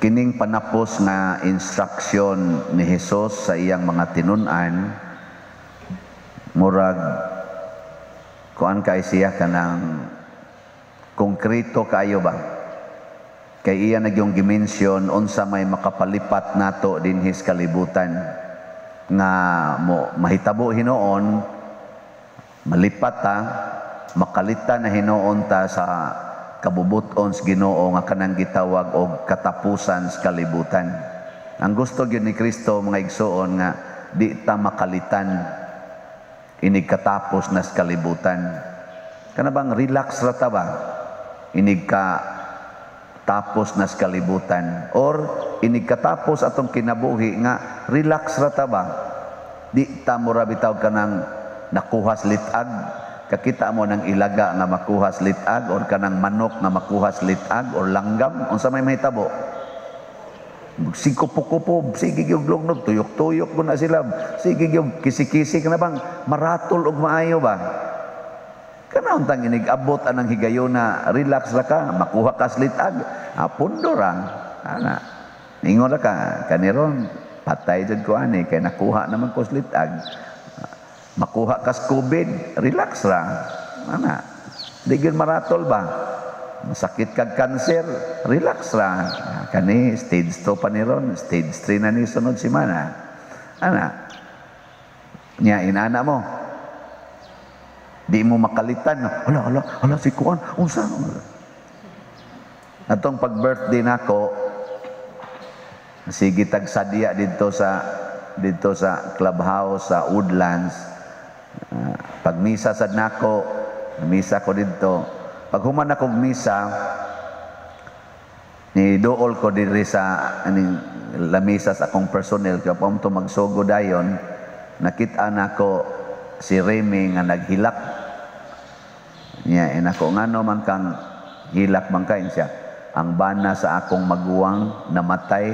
Kining panapos nga instruction ni Hesus sa iyang mga tinun-an, murag kuan kay siya, kanang konkreto kaayo ba, kay iya na gyung gi-mention unsa may makapalipat nato dinhi sa kalibutan nga mo mahitabo hinuon, malipat ta, makalita na hinuon ta sa kabubuton sa Ginoo nga kanang gitawag og katapusan sa kalibutan. Ang gusto gyud ni Kristo, mga igsuon, nga di ta makalitan inig katapos na sa kalibutan. Kana bang relax ra ta ba? Inig ka tapos na sa kalibutan or inig katapos atong kinabuhi nga relax ra ta ba? Di ta mura bitaw kanang nakuha sa lit-ag. Kakita mo ng ilaga nga makuha sa lit-ag or kanang manok nga makuha sa lit-ag or langgam, unsa may mahitabo? Sige kupo-kupo, sige gyud lugnog, tuyok-tuyok ko na sila. Sige gyud kisi-kisi, kana bang maratol og maayo ba? Kana untang inig abot anang higayona, relax ra ka, makuha ka sa lit-ag, ah, pundo ra. Ana. Ingon ra ka, kaniron patay jud ko ani kay nakuha naman ko sa lit-ag. Makuha ka sa COVID, relax ra. Ana. Di gyud maratol ba? Masakit kag cancer, relax ra. Kani stage 2 pa ni ron, stage 3 na ni sunod semana. Ana. Nya inana mo. Di mo makalitan. Hala, hala, hala si kuan. Unsa? Atong pag-birthday nako, sige tag sadya didto sa clubhouse sa Woodlands. Pag misa sad nako, misa ko didto. Pag human akong misa, ni duol ko diri sa aning lamisa sa akong personnel kay pa to magsugo dayon, nakita nako si Remy nga naghilak niya. Inako, "Ngano man kang hilak man kay?" Siya, "Ang bana sa akong maguwang namatay,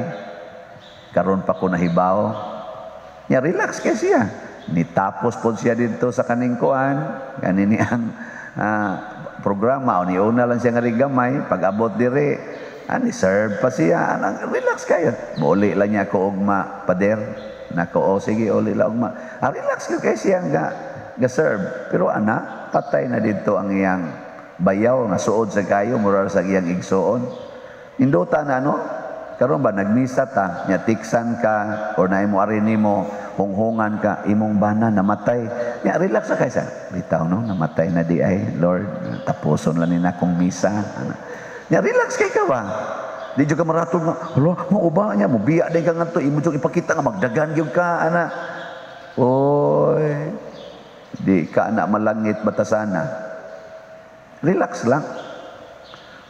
karon pa ko nahibaw." Niya relax kay siya, nitapos pod siya didto sa kaning kuan kanini ang programa o niuna lang siya nga gamay. Pag abot dire ani serve pa siya. Anang relax kayo. Muli lang niya ko ugma, pader. Nako, "O sige, uli lang ugma." Relax kay siya nga ga serve, pero ana patay na didto ang iyang bayaw nga suod sa kayo, mura sa iyang igsuon. Indota na, no? Karon ba, nagmisa ta nya tiksan ka or naay mo ari nimo, hunghungan ka, imong bana namatay nya, relax sa kay sa bitaw, no? Namatay na di ay, Lord, tapuson lang ni akong misa. Ana nya, relax kay ka ba? Di jud ka maratol nga, "Hala, mao ba?" Nya mo biya din ka ngadto, imo jud ipakita nga magdagan gyud ka ana. Oy, di ka na malangit batasana. Relax lang.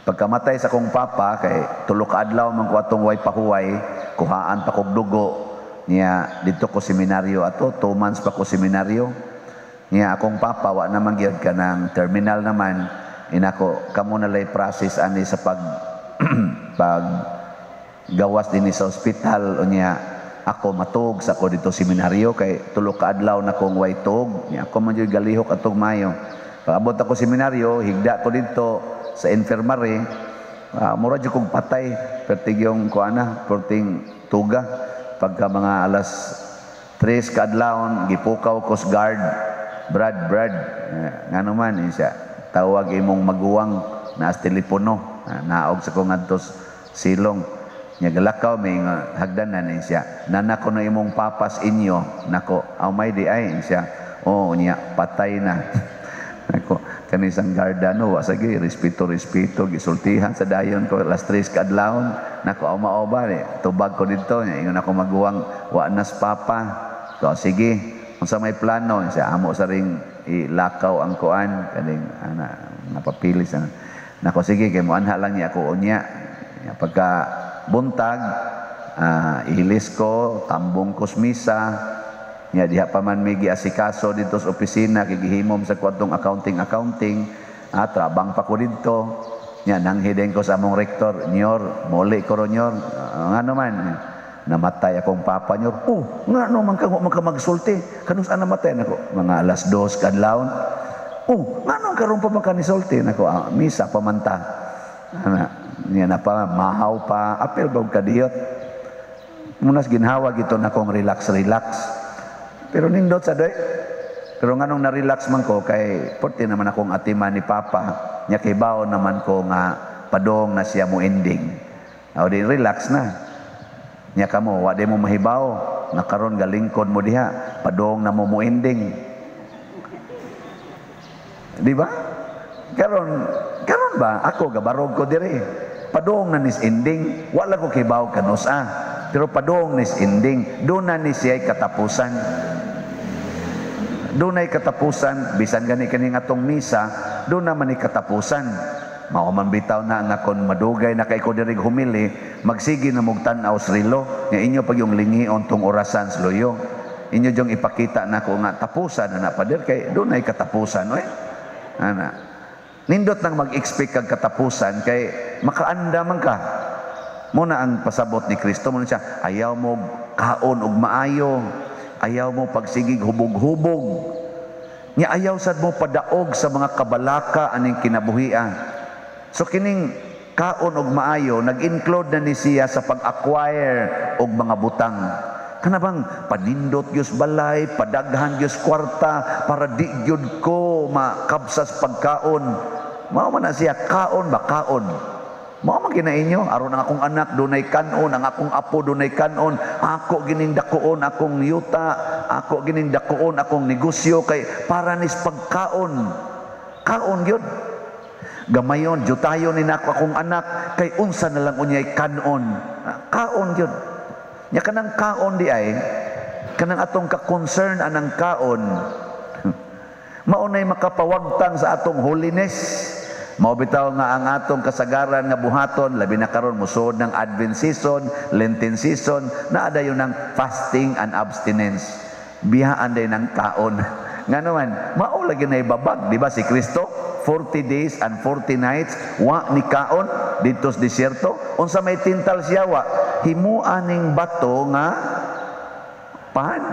Pagkamatay sa kong papa, kay tulo ka adlaw man ko atong way pahuway, kuhaan pa kog dugo. Niya didto ko seminaryo ato, 2 months pa ko seminaryo. Niya akong papa wa naman gyud, kanang terminal naman. Inako, "Kamo na lay process ani sa pag gawas dinhi sa ospital, unya ako matug sa ko didto seminaryo," kay tulo ka adlaw na kong way tug. Niya ako man jud galihok atong mayo. Pag-abot ako seminaryo, higda ko didto sa infirmary, mura jud kong patay, pertig yung kuana, perting tuga. Pagka mga alas 3 kaadlawon, gipukaw ko sa guard, "Brad, Brad," ngano man siya, "Tawag imong maguwang naas telepono." Naog sa ko ngadto silong. Nya galakaw may nga hagdanan ni siya. "Nana ko na imong papas inyo." Nako, "Aw may di ay," siya. "Oh, niya patay na." Nako, kanisang garda, no, wa sige respeto respeto, gisultihan sa dayon ko alas 3 kaadlawon. Nako, "Aw mao ba ni?" Tubag ko didto, ingon ako maguwang, "Wa nas papa." Ko, "Sige, unsa may plano?" Siya, "Amo sa ring ilakaw ang kuan kaning ana napapili sa." Nako, "Sige, kay moanha lang niya ako unya." Ya, pagka buntag, ihilis ko, tambong ko sa misa. Nya diha pa man may giasikaso didto sa opisina kay gihimom sa kwadtong accounting accounting. Trabang pa ko didto. Nya nanghiden ko sa among rektor, "Nyor, muli ko ron, nyor." "Ngano man?" "Namatay akong papa, nyor." "Oh, ngano man ka, wa man ka magsulti? Kanus namatay?" Nako, "Mga alas 2 kadlawon." "Oh, ngano karon pa man ka nisulti?" Nako, "Misa pa man ta." Ana, niya na pa mahaw pa, apil ba og kadiyot. Munas ginhawa gito na kong relax relax. Pero nindot sa doy. Pero nganong na-relax man ko kay porti naman akong atiman ni Papa, nya kay baon naman ko nga padong na siya mo ending. Aw di relax na. Nya kamo wa di mo mahibaw nga karon galingkod mo diha, padong na mo mo ending. Di ba? Karon karon ba ako gabarog ko diri. Padong na nis ending, wala ko kibaw kanus ah. Pero padong nis ending, doon na ni siya katapusan. Doon ay katapusan, bisan gani kani atong misa, doon naman ni katapusan. Mao man bitaw na nga kon madugay na kay ko diri humili, magsige na mog tan-aw sa relo, nga inyo pag yung lingion tong orasan sa luyo. Inyo jong ipakita na ko nga tapusan na na pader kay doon ay katapusan oy. Ana. Nindot nang mag-expect kag katapusan kay makaanda man ka. Muna ang pasabot ni Kristo mo siya, ayaw mo kaon og maayo, ayaw mo pagsigig hubog-hubog. Nya ayaw sad mo padaog sa mga kabalaka aning kinabuhia. So kining kaon og maayo nag-include na ni siya sa pag-acquire og mga butang. Kana bang panindot gyud balay, padaghan gyud kwarta para di gyud ko makabsas pagkaon. Mao man na siya kaon ba kaon. Mao man gina inyo aron ang akong anak dunay kanon, ang akong apo dunay kanon, ako gining dakuon akong yuta, ako gining dakuon akong negosyo kay para nis pagkaon. Kaon gyud. Gamayon jutayon ni nako akong anak kay unsa na lang unyay kanon. Kaon gyud. Nya kanang kaon di ay kanang atong ka-concern anang kaon. Mao nay makapawagtang sa atong holiness. Mao bitaw nga ang atong kasagaran nga buhaton labi na karon mosuod ng Advent season, Lenten season, naa dayon ng fasting and abstinence. Biyaan day ng kaon. Nga naman, mao lagi na ibabag, di ba si Kristo 40 days and 40 nights wa ni kaon didto sa desierto. Unsa may tintal siya wa? Himua ning bato nga pan.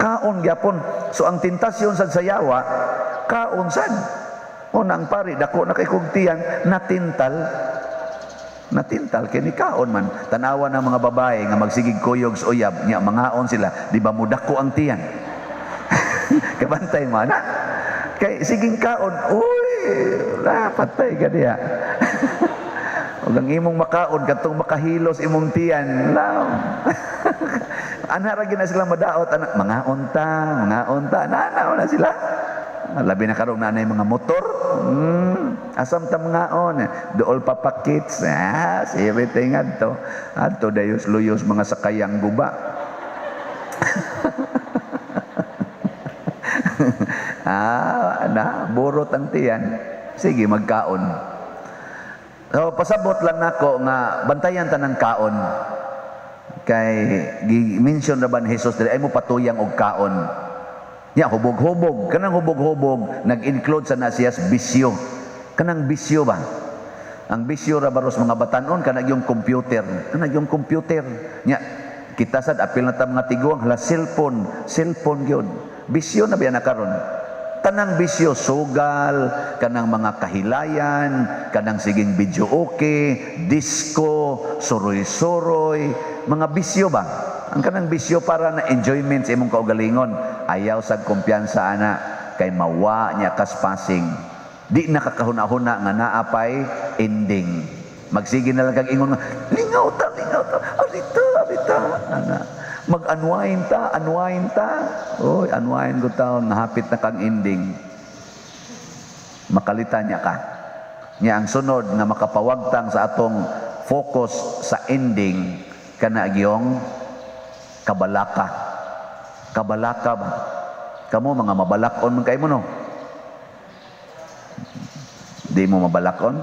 Kaon gyapon. So ang tentasyon sad sa yawa, kaon sad. O nang pari, dako na kay kog tiyan, natintal. Natintal, kini kaon man. Tanawa ng mga babae nga magsigig kuyog sa uyab, nya mangaon sila, di ba mo dako ang tiyan? Kabantay mo, ana. Kay siging kaon, uy, la, patay ka diya. Ug ang imong makaon, katong makahilos imong tiyan, la. Ana ra gina sila madaot, ana, mangaon ta, ana na sila. Labi na karong nanay mga motor. Asam ta mangaon, dool papakits. Ah, sirite ngadto. Adto dayos luyos mga sakayang guba. Ah, na burot ang tiyan. Sige, magkaon. So pasabot lang nako nga bantayan ta ng kaon. Kay gi-mention ra ba ni Jesus diri ay mo patuyang og kaon. Nya hubog-hubog, kanang hubog-hubog nag-include sa na siya bisyo. Kanang bisyo ba? Ang bisyo ra baros mga batanon kanang yung computer, kanang yung computer. Nya kita sad apil na ta mga tiguang hala cellphone, cellphone gyud. Bisyo na biya na karon. Tanang bisyo sugal, kanang mga kahilayan, kanang siging video okay, disco, suroy-suroy, mga bisyo ba? Ang kanang bisyo para na enjoyment sa imong kaugalingon. Ayaw sa kumpiyansa ana kay mawa niya kaspasing. Di nakakahuna-huna nga naapay ending. Magsige na lang kag ingon nga lingaw ta, arita, arita. Ana. Mag-unwind ta, unwind ta. Oy, unwind ko taon, nahapit na kang ending. Makalita niya ka. Niya ang sunod nga makapawagtang sa atong focus sa ending kana gyong kabalaka. Kabalaka ba? Kamo mga mabalakon man kay mo no? Di mo mabalakon?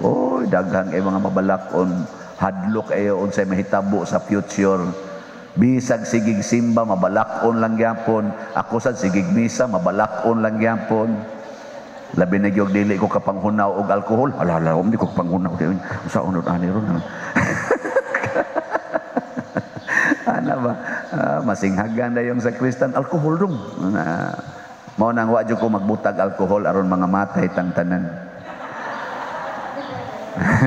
Oy, daghang kay mga mabalakon. Hadlok ayo unsay mahitabo sa future. Bisag sigig simba mabalakon lang gyapon. Ako sad sigig misa mabalakon lang gyapon. Labi na gyud dili ko kapanghunaw og alkohol. Ala ala, di ko kapanghunaw. Unsa unod ani ron? Ana ba? Masinghagan na yung sakristan alkohol dong. Mao nang wa jud ko magbutag alkohol aron mga matay tang tanan.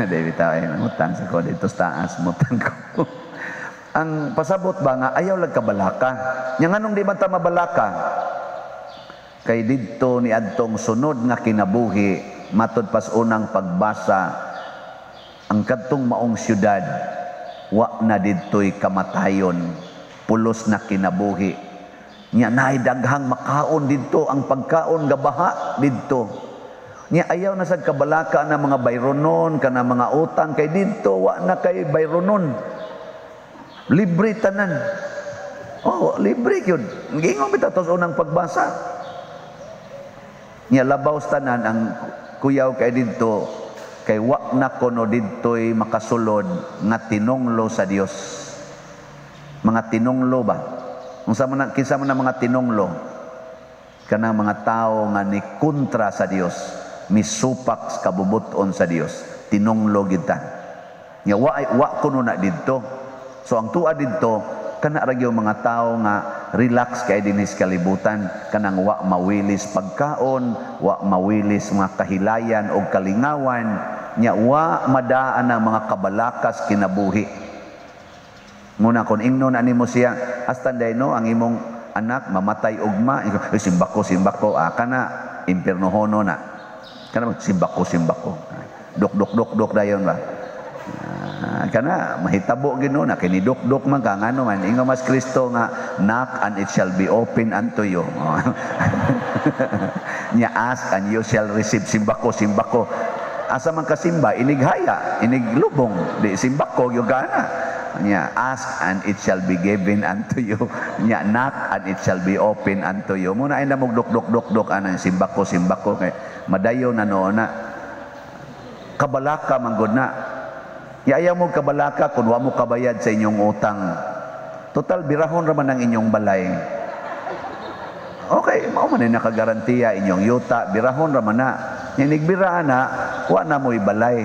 Di bitaw ay utang sa ko dito sa taas, mutang ko. Ang pasabot ba nga ayaw lag kabalaka. Nya nganong di man ta mabalaka? Kay didto ni adtong sunod nga kinabuhi, matud pas unang pagbasa, ang kadtong maong syudad wa na didtoy kamatayon, pulos na kinabuhi. Nya naay daghang makaon didto, ang pagkaon gabaha didto. Nya ayaw na sad kabalaka na mga bayronon kana mga utang, kay didto wa na kay bayronon. Libre tanan. Oh, libre gyud. Giingon bitaw tos unang pagbasa. Nya labaw sa tanan ang kuyaw kay didto kay wa na kono didtoy makasulod nga tinunglo sa Dios. Mga tinunglo ba? Unsa man kinsa man ang mga tinunglo? Kanang mga tawo nga ni kontra sa Dios, misupak sa kabubut-on sa Dios, tinunglo gid ta. Nya wa wa kuno na didto. So ang tuwa didto kana ra gyud mga tawo nga relax kay dinhi sa kalibutan, kanang wa mawilis pagkaon, wa mawilis mga kahilayan o kalingawan, nya wa madaan ang mga kabalakas kinabuhi. Muna kon ingnon ani mo siya, hasta day no ang imong anak mamatay ugma, eh, simbako simbako, ah, kana impiernohono na. Kana simbako simbako. Dok dok dok dok dayon ba. Ah, kana mahitabo Ginoo na kini dok man ka, ngano man ingon mas Kristo nga knock and it shall be open unto you. Nya ask and you shall receive. Simbako simbako. Asa man ka simba, inighaya, iniglubong, di simbako gyud kana. Nya ask and it shall be given unto you. Nya knock and it shall be open unto you. Muna ay namog dok dok dok dok ana simbako simbako kay madayo na noon na. Kabalaka man gud na. Ya ayaw mo kabalaka kung wa mo kabayad sa inyong utang. Total birahon ra man ang inyong balay. Okay, mao man ni nakagarantiya inyong yuta, birahon ra man na. Nya nigbira na, wa na mo'y balay.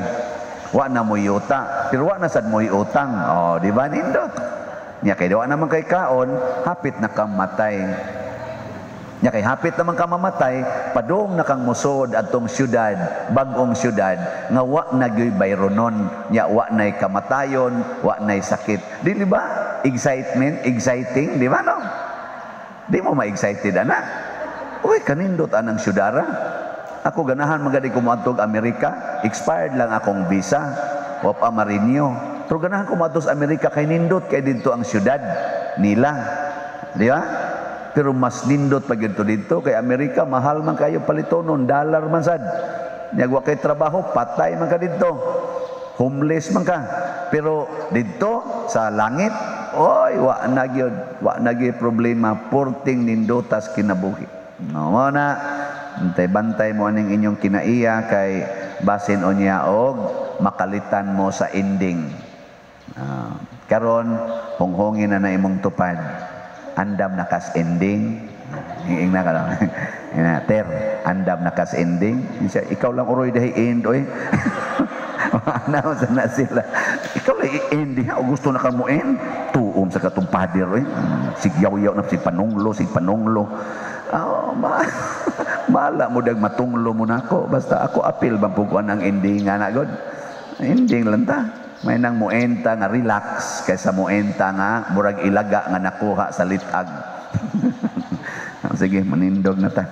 Wa na mo'y yuta, pero wa na sad mo'y utang. Oh, di ba nindot? Nya kay wa naman kay kaon, hapit na kang matay. Nya kay hapit naman ka mamatay, padung na kang musod adtong syudad, bag-ong syudad nga wa na gyoy bayronon, nya wa nay kamatayon, wa nay sakit. Dili ba? Excitement, exciting, di ba no? Di mo ma-excited ana. Uy, kanindot anang syudara. Ako ganahan magadi ko moadtog Amerika, expired lang akong visa, wa pa ma-renew. Pero ganahan ko moadto sa Amerika kay nindot kay didto ang syudad nila. Di ba? Pero mas nindot pa gyud to didto kay Amerika mahal man kayo palitonon, dollar man sad. Nya wa kay trabaho, patay man ka didto. Homeless man ka. Pero didto sa langit, oy, wa na gyud, wa na gyud problema, porting nindotas kinabuhi. No, mo na bantay mo aning inyong kinaiya kay basin unya og makalitan mo sa ending. Karon honghongin na na imong tupad. Andam na kas ending. Ing na ka lang. Ina, ter, andam na kas ending. Siya, ikaw lang uroy dahi end oy. Ano sa na sila. Ikaw lang i-end diha o gusto na ka mo end. Tuom sa katong pader oy. Sigyaw-yaw na si panunglo, si panunglo. Oh, mala mo dag matunglo mo nako. Basta ako apil bang puguan ang ending nga na god. Ending lang ta. May nang muenta nga relax kaysa muenta nga murag ilaga nga nakuha sa litag. Sige, manindog na ta.